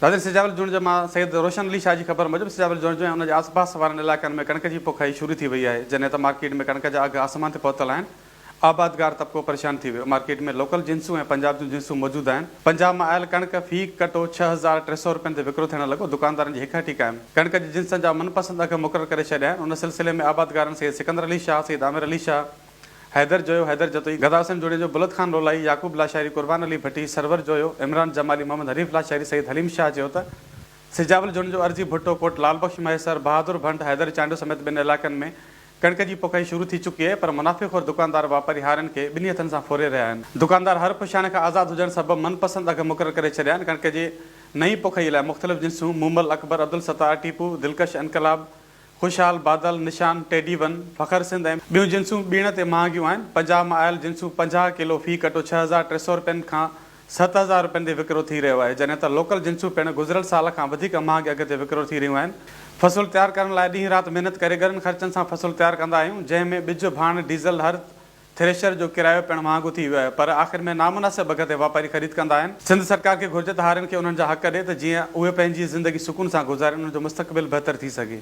ناظرين سجاول جوڻيجو مان سيد روشن علي شاهه جي خبر موجب سجاول جوڻيجو ۽ ان جي آس پاس وارن علائقن ۾ ڪڻڪ جي پوکائي شروع ٿي وئي آهي جڏهن ته مارڪيٽ ۾ ڪڻڪ جا اگهه آسمان تي پهتل آهن آبادگار طبقو پريشان ٿي ويو مارڪيٽ ۾ لوڪل جنسون ۽ پنجاب جون جنسون موجود آهن پنجاب مان آيل ڪڻڪ في ڪٽو 6300 رپين تي وڪرو ٿيڻ لڳو دڪاندارن جي هڪ هٽي قائم ڪڻڪ جي جنسن جا من پسند اگهه مقرر ڪري ڇڏيا آهن ان سلسلي ۾ آبادگارن سيد سڪندر علي شاهه سيد عامر علي شاهه حيدر جويو، حيدر جتوئي، گدا حسين جوڻيجو، بلد خان رولائي، يعقوب لاشاري، قربان علي ڀٽي، سرور جويو، عمران جمالي، محمد حنيف لاشاري، سيد حليم شاهه چيو ته سجاول جوڻيجو، ارضي ڀٽو، ڪوٽ لال بخش مهيسر، بهادر ڀنڊ، حيدر چانڊيو سميت ٻين علائقن ۾ ڪڻڪ جي پوکائي شروع ٿي چڪي آهي پر منافعي خور دڪاندار واپاري هارين کي ٻنهي هٿن سان ڦوري رهيا آهن. دڪاندار هر پڇاڻي کان آزاد هجڻ سبب من پسند اگهه مقرر ڪري ڇڏيا آهن. ڪڻڪ جي نئين پوکائي لاء مختلف جنسون مومل، اڪبر، عبدالستار، ٽيپو، دلڪش، انقلاب، خوشحال، بادل، نشان، ٽيڊي ون، فخر سنڌ ۽ ٻيون جنسون ٻيڻ تي مهانگيون آهن. پنجاب مان آيل جنسون 50 ڪلو في ڪٽو 6300 رپين کان 7000 رپين تي وڪرو ٿي رهيو آهي، جڏهن ته لوڪل جنسون پڻ گذريل سال کان وڌيڪ مهانگي اگهه تي وڪرو ٿي رهيون آهن. فصل تيار ڪرڻ لاء ڏينهن رات محنت ڪري ڳرن خرچن سان فصل تيار ڪندا آهيون، جنهن ۾ ٻج، ڀاڻ، ڊيزل، هر ٿريشر جو ڪرايو پڻ مهانگو ٿي ويو آهي پر آخر ۾ نامناسب اگهه تي واپاري خريد ڪندا آهن. سنڌ سرڪار کي گهرجي ته هارين کي انهن جا حق ڏي ته جيئن اهي پنهنجي زندگي سڪون سان گذارين انهن جو مستقبل بهتر ٿي سگهي.